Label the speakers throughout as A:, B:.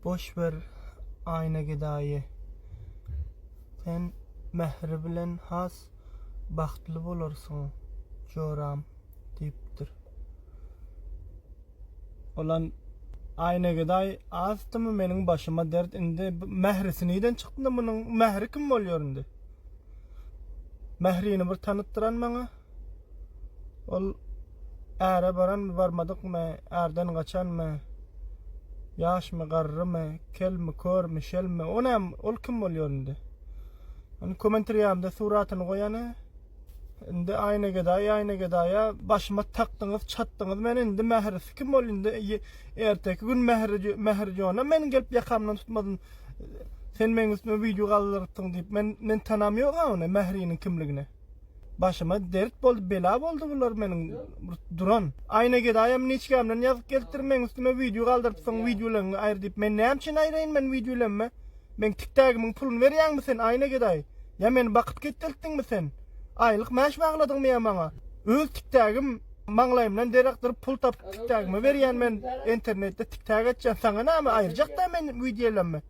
A: Boş ber Aýna gedaýy. Sen Mähri bilen has bagtly bolarsyň, joram, diýipdir. Olan Aýna gedaý azdymy meniň başyma dert indi Mährisi nirden çykdy munuň Mähri kim bolýar indi? Mährini bir tanytdyran maňa. Ol äre baranmy, barmadykmy, ärden gaçanmy, ýaşmy, garrymy, kelmi, körmi, şelmi, o näme, ol kim bolýar indi? Ony kommentarýamda suratyny goýany. Indi Aýna gedaý, Aýna gedaýa başyma takdyňyz, çatdyňyz meni indi Mährisi kim ol indi erteki gün Mähri Mährijona meni gelip ýakamdan tutmasyn. Sen meň üstüme wideo galdyrypsyň diýip men men tanam ýok-a ony Mähriniň kimligini. Başyma dert boldy, bela boldy bular meniň duran. Aýna gedaýam niçkämden ýazyp gelipdir, meň üstüme wideo galdyrypsyň, wideolaryňy aýyr diýip. Men näme üçin aýyraýyn men wideolarymy? Meň tiktägimiň puluny berýäňmi sen, Aýna gedaý? Ýa meni bakyp ketdeltdiňmi sen? Aýlyk mäş bagladyňmy ýa maňa? Öz tiktägim maňlaýymdan der akdyryp pul tapyp tiktägime berýän men internetde tiktäk etýän saňa näme aýyrjak-da men wideolarymy?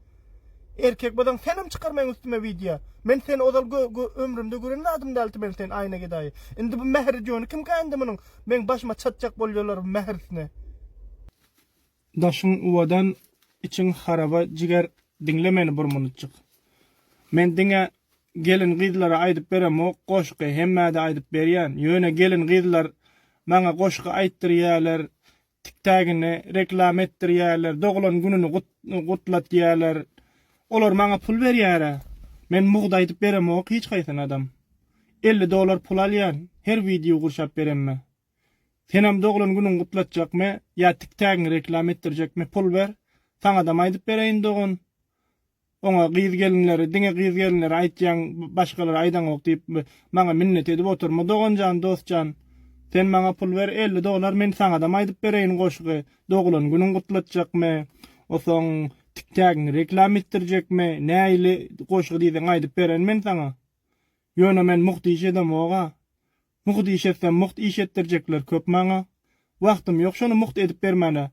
A: Erkek bolsaň senem çykar meň üstüme wideo. Men seni ozal gö gö ömrümde gören zadym däldi men seni Aýna gedaýy. Indi bu Mähri jöni kimkä indi munuň meň başyma çatjak bolýalar bu Mährisine. Daşyň uwadan içiň haraba jiger diňle meni bir munutjyk. Men diňe gelin gyzlara aýdyp beremok goşgy hemmäde aýdyp berýän ýöne gelin gyzlar maňa goşgy aýtdyrýalar Tiktägini reklama etdirýärler, doglan gününi gutlatýarlar. Olar maňa pul berýär-ä. Men mugt aýdyp beremok hiç haýsynadam. 50 dollar pul alýan her wideo gurşap berenime. Senem doglan günüňi gutlatjakmy ýa tiktägiňi reklama etdirjekmi pul ber. Saňadam aýdyp bereýin dogan. Oňa gyz gelinleri diňe gyz gelinleri aýtýaň başgalara aýdaňok diýip maňa minnet edip oturma doganjan dostjan sen maňa pul ber 50 dolar men saňadam aýdyp bereýin goşgy doglan günüň gutlatjakmy osoň tiktägiňi reklam etdirjekmi nähili goşgy diýseň aýdyp bererin men saňa ýöne men mugt iş edemoga Mugt iş etsem mugt iş etdirjekler köp maňa. Wagtym ýok şony mugt edip bermäne.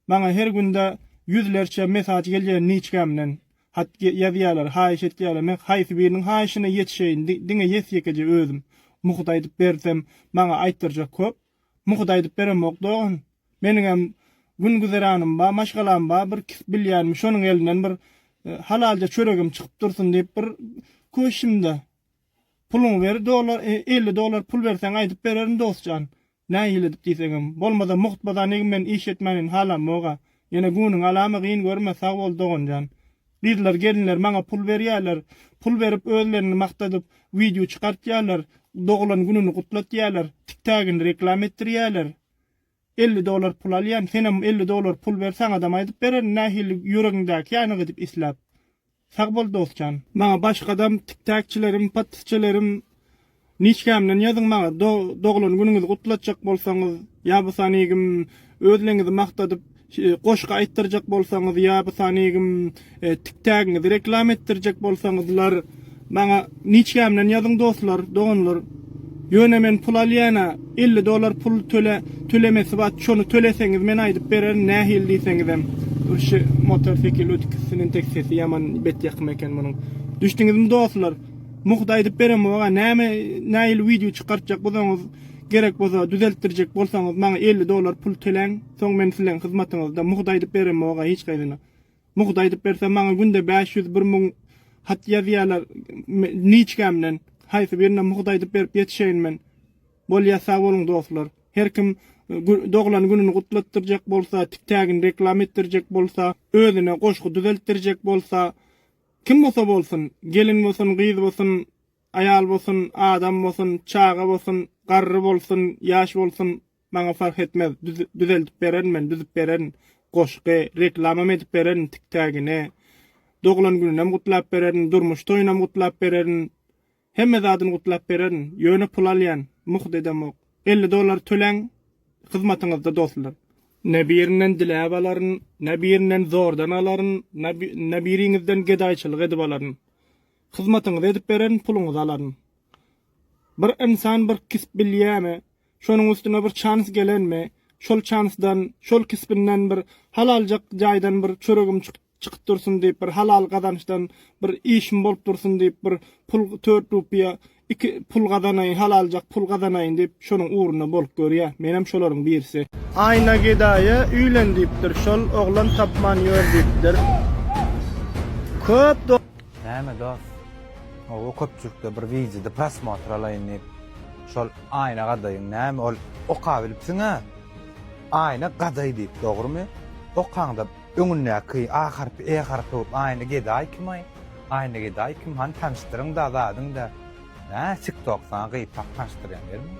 A: Maňa her günde ýüzlerçe mesaj gelýär niçkämden. Hat ýazýarlar, haýyş etýärler. Men haýsy biriniň haýyşyna ýetişeýin diňe ýes ýekeje özüm. Mugt aýdyp bersem maňa aýtdyrjak köp. Mugt aýdyp beremok dogan. Meniňem gün güzeranym bar, maşgalam bar, bir kisp bilýänim şonuň elinden bir halalja çöregim çykyp dursun diýip bir köşümde. Puluňy ber dollar 50 dollar pul berseň aýdyp bererin dostjan. Nähili edip diýseňem. Bolmasa mugt bazanigim men iş etmänin halammoga. Ýene günüňi alama gyn görme sag bol doganjan. Gyzlar gelinler maňa pul berýäler. Pul berip özlerini magtadyp wideo çykartýalar. Doglan gününi gutlatýalar. Tiktägini reklam etdirýäler. 50 dollar pul alýan senem 50 dollar pul ber saňadam aýdyp bererin nähili ýüregiňdäki ýanyk edip isläp. Sag bol dostjan. Maňa başgadam tiktäkçilerim patysçilerim niçkämden ýazyň maňa doglan günüňizi gutlatjak bolsaňyz ýa bu sanigim özleňizi magtadyp goşgy aýtdyrjak bolsaňyz ýa bu sanigim tiktägiňizi reklam etdirjek bolsaňyzlar Maňa niçkämden ýazyň dostlar, doganlar. Ýöne men pul alýana 50 dollar pul töle tölemesi bar şony töleseňiz men aýdyp bererin nähili diýseňizem. Şu motorsikl ötüp gitsin entek sesi ýaman bet ýakym eken munuň. Düşdüňizmi dostlar? Mugt aýdyp beremok a näme nähili wideo çykartjak bolsaňyz gerek bolsa düzeltdirjek bolsaňyz maňa 50 dollar pul töläň soň men sileň hyzmatyňyzda mugt aýdyp beremok a hiç haýsyna. Mugt aýdyp bersem maňa günde 500 1000 hat ýazýarlar niçkämden. Haýsy birine mugt aýdyp berip ýetişeýin men. Bolýa sag boluň dostlar. Her kim doglan gününi gutlatdyrjak bolsa, tiktägini reklam etdirjek bolsa, özüne goşgy düzeltdirjek bolsa, kim bolsa bolsun, gelin bolsun, gyz bolsun, Aýal bolsun, adam bolsun, çaga bolsun, garry bolsun, ýaş bolsun, maňa fark etmez, düzeldip bererin men, düzüp bererin, goşgy, reklamam edip bererin tiktägine, doglan gününem gutlap bererin, durmuş toýunam gutlap bererin, hemme zadyny gutlap bererin, ýöne pul alýan, mugt edemok. 50 dollar töläň, hyzmatyňyzda dostlar. Ne birinden diläp alaryn, ne birinden zordan alaryn, ne biriňizden gedaýçylyk edip alaryn. Hyzmatyňyzy edip bererin puluňyzy alaryn. Bir ynsan bir kisp bilýämi, şonuň üstüne bir çans gelenmi, şol çansdan, şol kisbinden bir halaljak jaýdan bir çöregim. çykyp dursun diýip bir halal gazançdan bir işim bolup dursun diýip bir pul tört rupiýa iki pul gazanaýyn halaljak pul gazanaýyn diýip şonuň ugrunda bolup görýä menem şolaryň birisi. Aýna gedaýa üýlen diýipdir şol oglan tapman ýör diýipdir köp.
B: Näme dos? Hawa köpçülikde bir wideoda prosmotr alaýyn diýip şol Aýna gadaýyň näme ol okabilipsiň-ä Aýna gadaý diýip dogrymy? Okaňda öňündäki A harpy E harpy bolup Aýna gedaý kim-aý? Aýna gedaý kim hany tanyşdyryň-da zadyň-da. Nä tik tok saňa gypak tanyşdyrýan ýermi?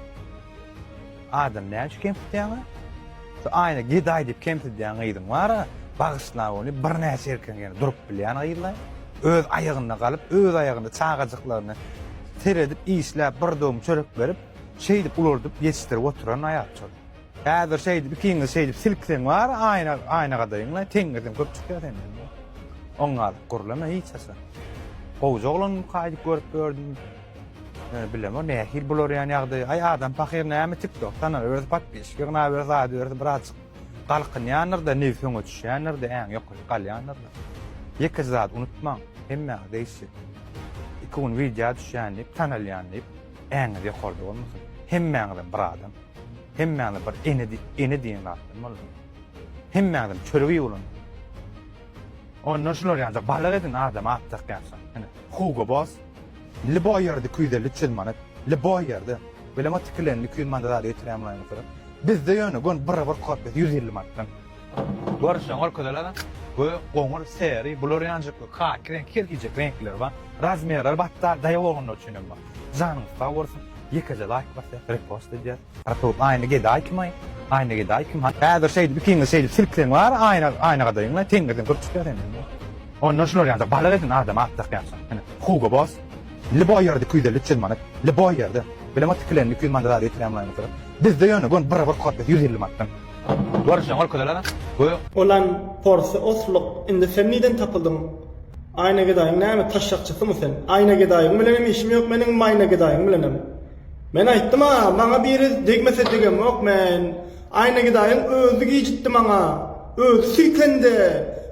B: Adam näme üçin kemsitýäň-a? Şu Aýna gedaý diýip kemsidýän gyzyň bar-a, bagyşla ony birnäçe erkegiň ýerinde durup bilýän gyzlaý. Öz aýagynda galyp, öz aýagynda çagajyklaryny seredip işläp bir döwüm çörek berip, şeýdip ulaldyp ýetişdirip oturan aýal şol. Häzir şeýdip ikiňiz şeýdip silkseň bar aýna aýna gadaýyňla teňňesem köp çykýar senden. Oňňalyk gürleme hiç haçan. Gowja oglanmyka aýdyp görüp ýördüm. Ýöne bilemok nähili bular ýan ýagdaýy. Aý adam pahyr näme tiktok tanaberse podpisçik ýygnaberse zat berse birazjyk galkynýandyr-da nebsi öňe düşýändir-de äňi ýokary galýandyr-da. Ýekeje zady unutmaň hemmäňiz degişli. Iki gün wideo düşýän diýip tanalýan diýip äňiňiz ýokarda bolmasyn. Hemmäňizem bir adam. Hemmäňiz bir ene ene diýen zatdan boldy. Hemmäňizem çörek iýip ulan. Ondan şular ýaly balyk edin adam at dakýança. Ine Hugo Boss Liboý ýerde 250 300 manat. Liboý ýerde. Bilema tikilenini 200 manada zady getirýän bulaýyn oturyp. Bizde ýöne gön bir bir kopýasy 150 manatdan. Görüşen görkezeler. Gök, goňur, seri, bular ýanjyk kaki reňk, her hijek reňkleri bar. Razmerleri batda daýaw oglanlar üçin hem bar. Janyňyz sag bolsun. Ýekeje laýk basýas, repost edýäs. Artur, Aýna gedaý kim-aý? Aýna gedaý kim? Hany, häzir şeýdip ikiňiz şeýdip silkseň bar, aýna, aýna gadaýyň-la, teňňesem köp çykýar senden. Ondan şular ýaly balyk edin adam at dakýança. Ine, Hugo Boss. Liboý ýerde 250 300 manat. Liboý ýerde. Bilemok tikilenini 200 manada zady getirýän bulaýyn oturyp. Bizde ýöne gön bir bir kopýasy 150 manatdan. Görüşen görkezeler. Gök.
A: Olan porsy osluk indi sen niden tapyldyň Aýna gedaýyň näme taşşakçysymy sen Aýna gedaýyň bilenem işim ýok meniň maýna gedaýyň bilenem Men aýtdym-a maňa biri degmese degemok men Aýna gedaýyň özi gijitdi maňa özi süýkendi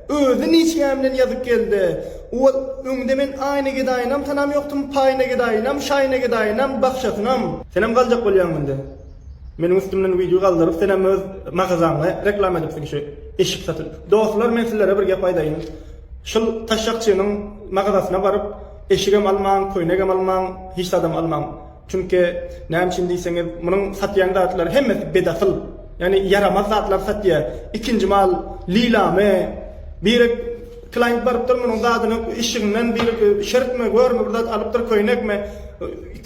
A: özi niçgä bilen ýazyp geldi Owal öňde men Aýna gedaýynam tanam ýokdum paýna gedaýynam şaýna gedaýynam bakşasynam. Senem galjak bolýaň indi. Meniň üstümden wideo galdyryp senem öz magazaňy reklama edipsiň şu eşik satyp. Dostlar men sizlere bir gep aýdaýyn. Şul taşşakçynyň magazasyna baryp eşigem almaň, köýnegem almaň, hiç zadam almaň. Çünki näme üçin diýseňiz munuň satýan zatlary hemmesi bedasyl. Ýagny ýaramaz zatlar satýar. Ikinji mal lilamy biri Klaýent barypdyr munuň zadyny eşiginden bir şertmi görmi bir zat alypdyr köýnekmi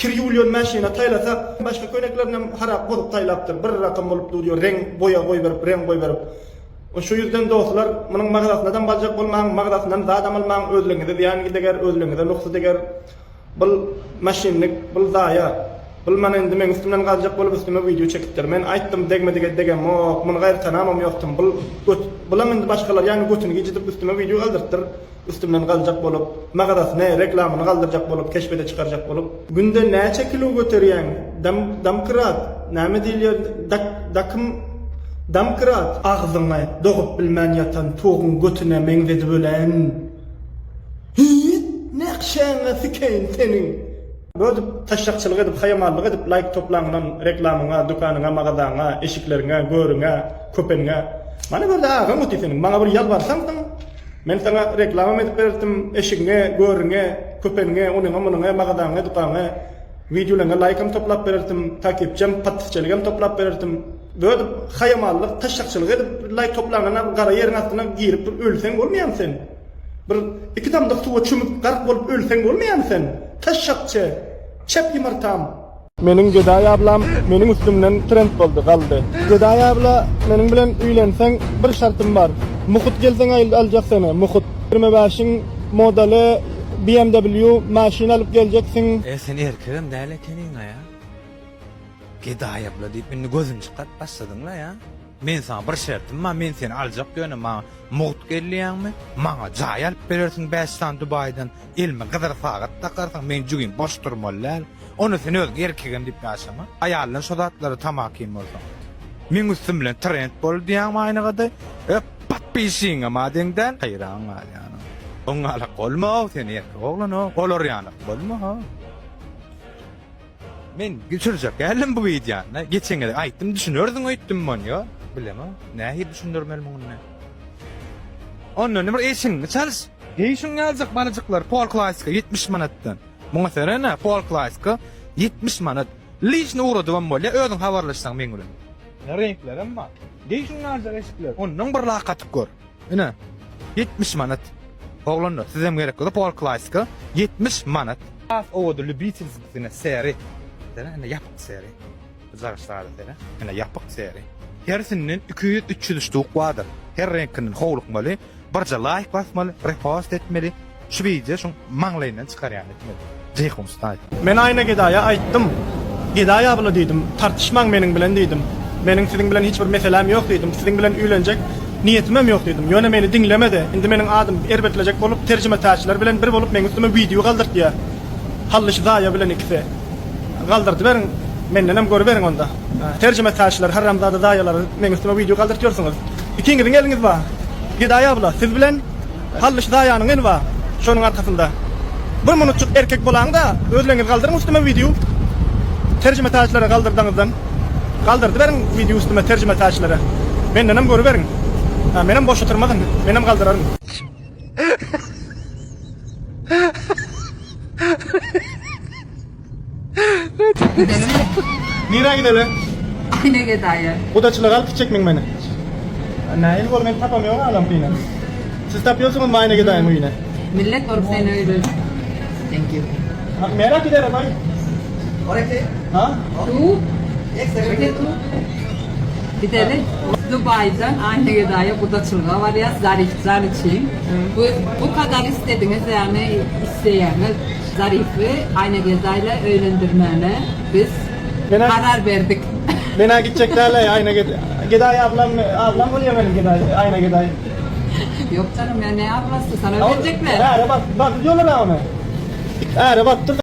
A: kir ýuwulýan maşyna taýlasa başga köýneklerinem harap bozup taýlapdyr bir rakam bolup dur ýör reň boýa goýberip reň goýberip şu ýüzden dostlar munuň magzasynadam baljak bolmaň magzasyndan zadam almaň özleňize zyýan deger özleňize nuksy deger Bul maşinnik, bul zaýa. Bul mana indi meň üstümden galjak bolup üstüme wideo çekipdir. Men aýtdym degmedige degemok, muny gaýry tanamam ýokdum. Bul göt, bulam indi başgalar ýaly götüni gijidip üstüme wideo galdyrypdyr. Üstümden galjak bolup, magazasyny, reklamyny galdyrjak bolup, keşbede çykarjak bolup. Günde näçe kilo göterýäň? Dam, damkrat, näme diýilýär, dak, dakym, damkrat. Agzyňy dogup bilmän ýatan toguň götüne meňzedip ölen. Hiýt, näkşäňe sikeýin seniň. Gödüp taşşakçylyk edip haýamallyk edip laýk toplaňdan reklamyňa dükanyňa magazaňa eşikleriňe görüňe köpeniňe mana berde agaň otyr seniň maňa bir ýalbarsaňsyň men saňa reklamam edip bererdim eşigiňe görüňe köpeniňe onyňa munyňa magazaňa dükaňa wideolaňa laýkam toplap bererdim takipçem podpisçeligem toplap bererdim gödüp haýamallyk taşşakçylyk edip laýk toplaňdan gara ýeriň astyna girip bir ölseň bolmaýamy sen. Bir iki damdyk suwa çümüp gark bolup ölseň bolmaýamy sen? Taşşakçy! Çep ýumurtam! Meniň Gedaý ablam meniň üstümden trend boldy galdy. Gedaý abla meniň bilen öýlenseň bir şartym bar. Muhut gelseň aljak seni muhut. 25-iň modaly BMW maşyn alyp geljeksiň.
B: E sen erkegem däl ekeniňa ýa. Gedaý abla diýip indi gözüni çykaryp başladyňla ýa. Men saňa bir şertim bar, men seni aljak ýöne maňa mugt gel diýýäňmi? Maňa jaý alyp berersiň bäş sany Dubaýdan, elime gyzyl sagat dakarsyň, meň jübim boş durmaly däl. Onda sen özüň erkegem diýip ýaşama. Aýaldan şo zatlary tamakin bolsaň. Meň üstüm bilen trend boldy diýýäňmi aýnagadaý? E. Patpişiňem a deň däl. Haýran galýan. Oňňalak bolma-ow sen erkek oglan-ow. Olar ýalak bolma-ow. Men düşürjek däldim bu wideony. Geçen gezek aýtdym düşünersiň öýtdüm monýo. Bilemok. Nähili düşündirmeli muny indi. Ondan bir eşigiňi çalyş. Geý şuň ýaljak balajyklary pol klasika 70 manatdan. Muňa serene pol klasika 70 manat. Liçni ugradybam bolýa özüň habarlaşsaň meň bilen. Ine reňklerem bar. Geý şuň ýaljak eşikleri. Ondan bir lak atyp gör. Ine 70 manat. Oglanlar sizem gerek bolsa pol klasika 70 manat. Has owady lübitelskisine seri. Sere ine ýapyk seri. Gyjagyş sada sere. Ine ýapyk seri. Hersinden 200-300 ştuk bardyr. Her reňkinden howlukmaly. Birje laýk basmaly, repost etmeli. Şu wideo şuň maňlaýyndan çykarýan etmeli. Jeýhun style.
A: Men Aýna gedaýa aýtdym. Gedaý abla diýdim, tartyşmaň meniň bilen diýdim. Meniň siziň bilen hiç bir meseläm ýok diýdim. Siziň bilen üýlenjek niýetimem ýok diýdim. Ýöne meni diňlemedi. Indi meniň adymy erbetlejek bolup terjimetäçiler bilen bir bolup meň üstüme wideo galdyrtýa. Hallyş zaýa bilen ikisi. Galdyrdy beriň. Mendenem görüberiň onda. Terjimetäçiler harramzada zaýalary meň üstüme wideo galdyrtýorsyňyz. Ikiňiziň eliňiz bar. Gedaý abla siz bilen Hallyş zaýanyň eli bar şonuň arkasynda. Bir munutjyk erkek bolaňda özleňiz galdyryň üstüme wideo. Terjimetäçilere galdyrdaňyzdan. Galdyrdy beriň wideo üstüme terjimetäçilere. Mendenem görüberiň. Menem boş oturmazyn. Menem galdyraryn. Nirä gideli?
C: Aýna gedaýa.
A: Gudaçylyga alyp gitjekmiň meni? Nähili bol men tapam ýok alam gyna. Siz tapýorsyňyzmy Aýna gedaýyň öýüne?
C: Millet bolup seni öýle. Thank you.
A: Mera gidere baý. Ha?
C: Tu? Tu? Gideli. Dubaýdan Aýna gedaýa gudaçylyga barýas Zarifjan üçin. Bu bu kadar istediňiz ýagny isleýäňiz. Zarify Aýna Gedaýla öýlendirmäne biz karar berdik.
A: Menä gitjek däl-äý Aýna Gedaý ablam ablam bolýa meniň Gedaý Aýna Gedaý.
C: Ýok janym ýa ne ablasy sana öýlenjekler.
A: Äre bak bakyp ýörler-ä ony. Äre bakypdyr.